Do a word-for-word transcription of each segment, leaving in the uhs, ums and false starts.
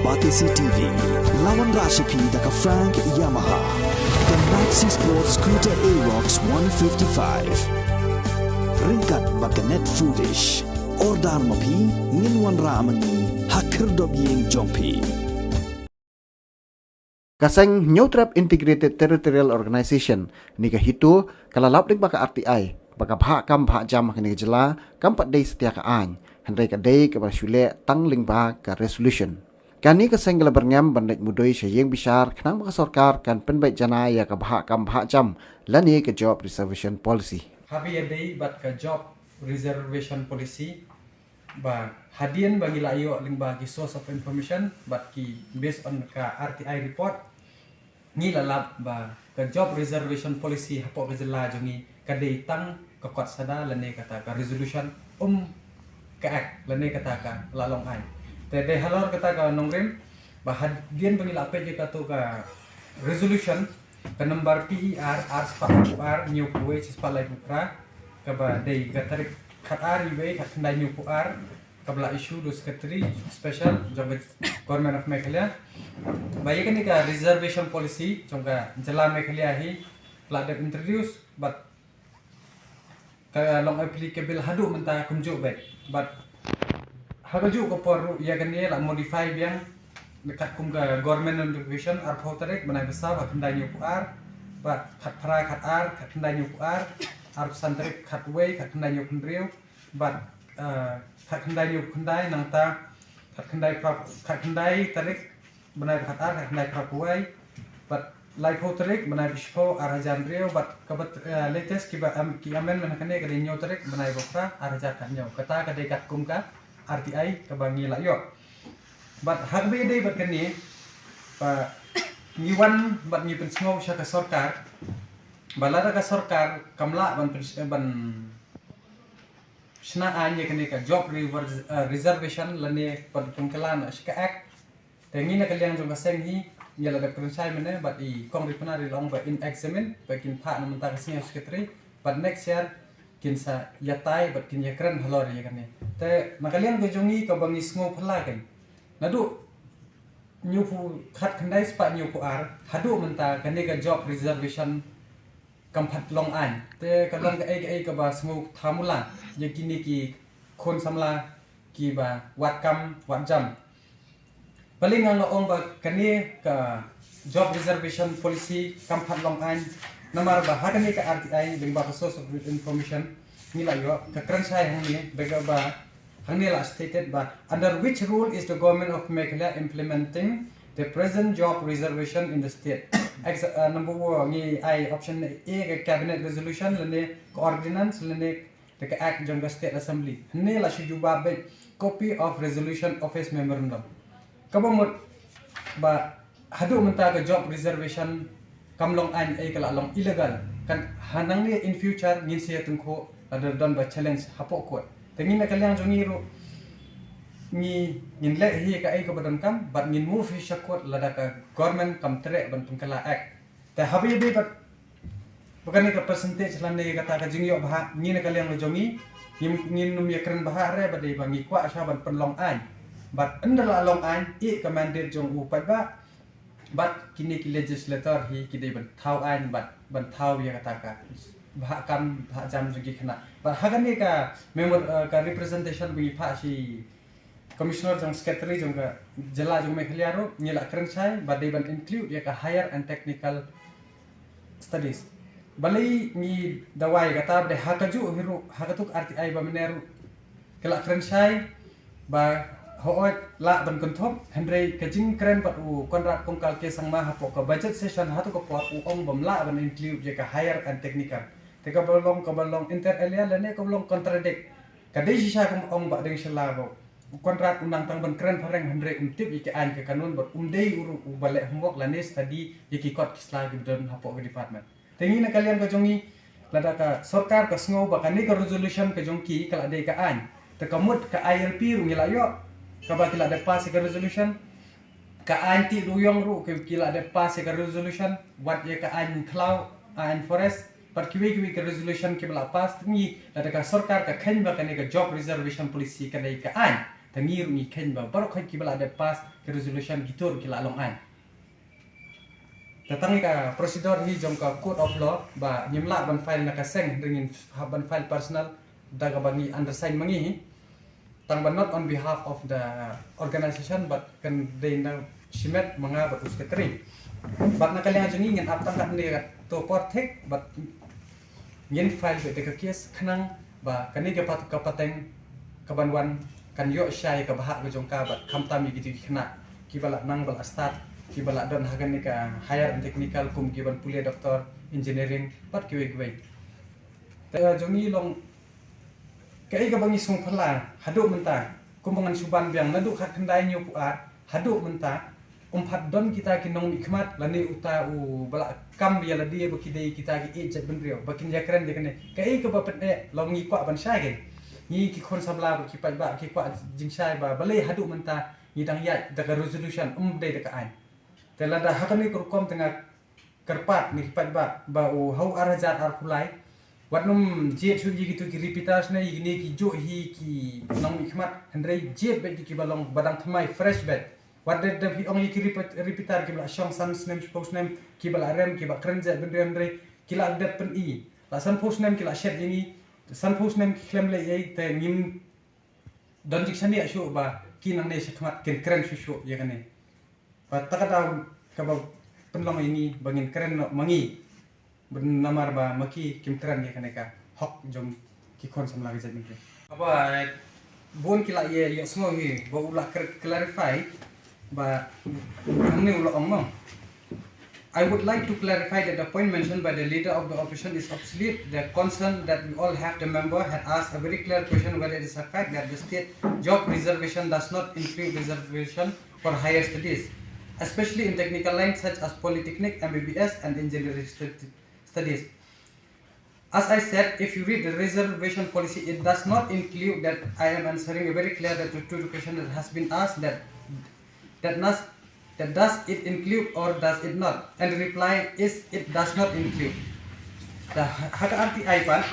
Batesi T V, la wanrah sha phi da ka Frank Yamaha, ka Maxi Sport Scooter Aerox one fifty-five. Ryngkat bad ka Net Foodish. Order ma phi, ngin wanrah ma ngi ha khyrdop ïing jong phi. Ka seng Hynñiewtrep Integrated Territorial Organization, ne ka HITO, ka la lap lyngba ka R T I ba ka bhah kam bhah jam ha kane ka jylla kam pat dei satia ka aiñ, hynrei ka dei kaba shu leh tang lyngba ka resolution. Kane ka seng ka la byrngem ban leit mudui sha ïing bishar khnang ba ka sorkar kan pynbeit janai ïa ka bhah kam bhah jam lane ka Job Reservation Policy. Haba ïadei bad ka Job Reservation Policy, ba hadien ba ngi la ïoh lyngba ki source of information bad ki, based on ka R T I report, ngi la lap ba ka Job Reservation Policy hapoh ka jylla jong ngi ka dei tang ka kot sada lane kata ka resolution, um ka act lane kata ka la long aiñ. Te dei halor kata ka nongrim ba hadien ba ngi la peit ïa kato ka resolution, ka number P E R ar spah laiphew ar, hynñiewphew wei, shi spah laiphew phra, kaba dei ka tarik khatar, iwei, khatkhyndai, hynñiewphew ar, kaba la issue da u Secretary Special jong ka Government of Meghalaya. Ba ïa kane ka reservation policy jong ka jylla Meghalaya hi la dep introduce, bad ka long applicable haduh mynta kumjuh beit. Bad ha kajuh ka por ruh ïa kane la modify biang, katkum ka Government Notification, arphew tarik bnai ba saw, khatkhyndai, hynñiewphew ar, bad khatphra, khatar, khatkhyndai, hynñiewphew ar, arphew san tarik, khatwei, khatkhyndai, hynñiewphew hynriew, bad, eh, khatkhyndai, hynñiewphew khyndai, nangta khatkhyndai phra, khatkhyndai tarik bnai ba khatar, khatkhyndai phraphew wei, bad laiphew tarik bnai ba shiphew, ar hajar hynriew, bad kaba, eh, latest kiba, em, ki amendment ha kane ka dei hynñiew tarik bnai ba phra, ar hajar khathynñiew. Kata ka dei katkum ka R T I kaba ngi la ïoh. Bad ha kaba ïadei bad kane, ba ngi wan bad ngi pynsngew sha ka sorkar ba lada ka sorkar kam lah ban pyn-, ban shna aiñ ïa kane ka job rever-, eh, reservation lane ban pynkylla noh sha ka act. Te ngi na ka liang jong ka seng hi ngi la dep kren shai mynne bad i Kong Ripnar i la ong ba in examine, ba kin phah na mynta ka senior secretary, bad next year kin sa ïatai bad kin ïakren halor ïa kane. Te na ka liang ka jong ngi kaba ngi sngew phylla kein, naduh hynñiewphew, khatkhyndai spah hynñiewphew ar haduh mynta kane ka job reservation kam pat long aiñ. Te ka long kaei kaei kaba sngew thamula ïa kine ki khun samla kiba wad kam wad jam. Balei nga ong ba kane ka job reservation policy kam pat long aiñ? Namar ba ha kane ka R T I lyngba ka source of information ngi la ïoh ka kren shai hangne, ba ka ba hangne la stated ba, under which rule is the Government of Meghalaya implementing the present job reservation in the state? Ex-, uh, number one, ngi ai option A, ka cabinet resolution lane ka ordinance lane da ka act jong ka State Assembly. Hangne la shu jubab beit, copy of resolution, office memorandum. Kaba mut ba haduh mynta ka job reservation kam long aiñ, ei, ka la long illegal. Kan hangne in future ngin sa ïa tyngkhuh lada don ba challenge hapoh court. Te ngi na ka liang jong ngi ruh ngi, ngin leh hi kaei kaba donkam bad ngin move hi sha court lada ka government kam treh ban pynkylla act. Te haba ïadei bad ba kane ka percentage lane kata ka jingïoh bhah, ngi na ka liang la jong ngi ngim, ngin nym ïakren bhah re, ba dei ba ngi kwah sha ban pynlong aiñ. Bad ynda la long aiñ, i ka mandate jong u paidbah bad kine ki legislator hi ki dei ban thaw aiñ bad ban thaw ïa kata ka bhah kam bhah jam jong ki khynnah. Bad ha kane ka memor-, eh, ka representation ba ngi phah sha Commissioner jong Secretary jong ka jylla jong Meghalaya ruh ngi la kren shai ba dei ban include ïa ka higher and technical studies. Balei ngi dawa ïa kata? Ba dei ha kajuh hi ruh, ha kato ka R T I ba mynne ruh ki la kren shai ba hooid lah ban kynthup, hynrei ka jingkren bad u Conrad Kongkal K Sangma hapoh ka budget session hato ka por u ong bym lah ban include ïa ka higher and technical. Te kaba long, kaba long inter alia lane kaba long contradict. Ka dei shisha kum ong Bah Deng Shylla ba u Conrad u nang tang ban kren phareng hynrei um tip ïa ki aiñ ka kanun bad um dei u ruh uba leh homework lane study ïa ki kot ki sla kiba don hapoh ka department. Te ngi na ka liang ka jong ngi, lada ka sorkar ka sngew ba kane ka resolution ka jong ki ka la dei ka aiñ, te ka mut ka I L P ruh ngi la ïoh, kaba ki la dep pass ïa ka resolution, ka aiñ tih dewïong ruh ki, ki la dep pass ïa ka resolution, wat ïa ka aiñ khlaw, aiñ forest, bad kiwei kiwei ki resolution kiba la pass. Te ngi, lada ka sorkar ka kheiñ ba kane ka job reservation policy ka dei ka aiñ, Ngi ruh ngi kheiñ ba baroh khoit kiba la dep pass ka resolution kito ruh ki la long aiñ. Te tang ka procedure hi jong ka court of law ba ngim lah ban file na ka seng, hynrei ngin hap ban file personal da kaba ngi undersign ma ngi hi. Tang ba not on behalf of the organization, but kan dei na shimet ma nga bad u secretary. Bad na ka liang jong ngi ngin ap tang katne kato por thik, bad ngin file beit da ka case khnang ba kane ka pat, ka pateng kaban wan kan ïoh shai ka bhah ka jong ka bad khamtam ïa kito ki khynnah kiba la nang ba la start, kiba la don ha kane ka higher and technical, kum kiban pule doctor, engineering bad kiwei kiwei. Te jong ngi long kaei kaba ngi sngewphylla haduh mynta, kumba ngan shu ban biang, naduh khatkhyndai hynñiewphew ar haduh mynta, ym pat don kita ki nongmihkhmat lane uta uba la kam ïa lade ba ki dei kita ki ïeit jaitbynriew ba kin ïakren ïa kane. Kaei kaba pyneh, long ngi kwah ban shai kein. Ngi ki khun samla bad ki paidbah ki kwah jingshai ba balei haduh mynta ngi dang ïaid da ka resolution, ym dei da ka aiñ. Te lada ha kane ka rukom te nga kyrpad na ki paidbah ba u ha u ar hajar arphew lai, wat nym jied shuh ïa kito ki repeaters ne ïa kine ki juh hi ki nongmihkhmat, hynrei jied beit ïa kiba long ba dang thymmai, fresh beit. Wat da, da phi ong ïa ki repeat-, repeater kiba la shong san snem, shiphew snem, kiba la rem, kiba kren jaitbynriew, hynrei ki la dep pyni. La sanphew snem ki la shet ïa ngi, sanphew snem ki khlem leh ei, te ngim don jingshaniah shuh ba ki nangne shakhmat kin kren shuh shuh ïa kane. Ba ta ka daw kaba pynlong ïa ngi ba ngin kren noh ma ngi. Ba namar ba ma ki kim kren ïa kane ka hok jong ki khun samla ka jaitbynriew. Ba bun ki la ïa, ïohsngew hi ba u la kre-, clarify ba hangne u la ong mo. I would like to clarify that the point mentioned by the leader of the opposition is obsolete. The concern that we all have, the member had asked a very clear question whether it is a fact that the state job reservation does not include reservation for higher studies, especially in technical lines such as polytechnic, M B B S, and engineering stud-, studies. As I said, if you read the reservation policy, it does not include that. I am answering very clear that to, to the question that has been asked, that that does, that does it include or does it not? And the reply is it does not include. The ha ka R T I part,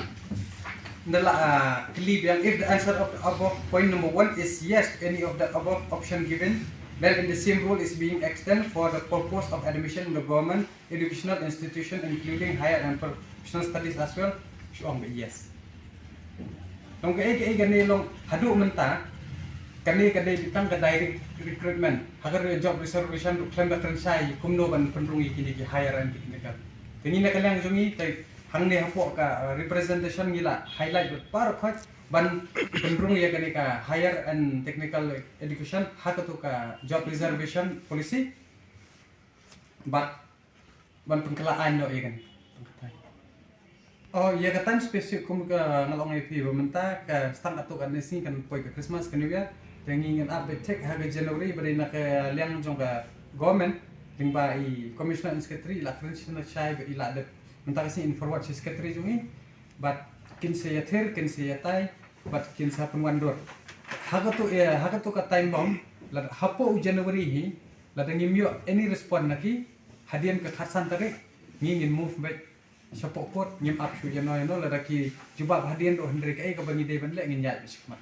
the la, uh, kylli biang, if the answer of the above point number one is yes to any of the above option given, then in the same rule is being extended for the purpose of admission in the government educational institution including higher and professional studies as well, shu ong ba yes. Long kaei kaei kane long haduh mynta, kane ka dei tang ka direct recruitment. Ha ka job reservation ruh khlem da kren shai kumno ban pynrung ïa kine ki higher and technical. Te ngi na ka liang jong ngi te hangne hapoh ka, uh, representation ngi la highlight bad baroh khoit ban pynrung ïa kane ka higher and technical education ha kato ka job reservation policy. Bad ban pynkylla aiñ noh ïa kane. Oh, ïa ka time space kum ka nga la ong ïa phi ba mynta ka stang katto katne sngi kan poi ka Christmas ka New Year. Te ngi ngin update thik ha ka January ba dei na ka liang jong ka government. Lyngba i commissioner and secretary i la kren shynna shai ba i la dep mynta ka sngi in forward sha secretary jong ngi. Bad kin sa ïathir, kin sa ïatai, bad kin sa pynwandur. Ha kato, eh, ha kato ka time bomb, lada hapoh u January hi, lada ngim ïoh any response na ki, hadien ka khatsan tarik, ngi ngin move back shapoh court, ngim ap shuh ïano ïano, lada ki jubab hadien ruh hynrei kaei kaba ngi dei ban leh ngin ïaid beit shakhmat.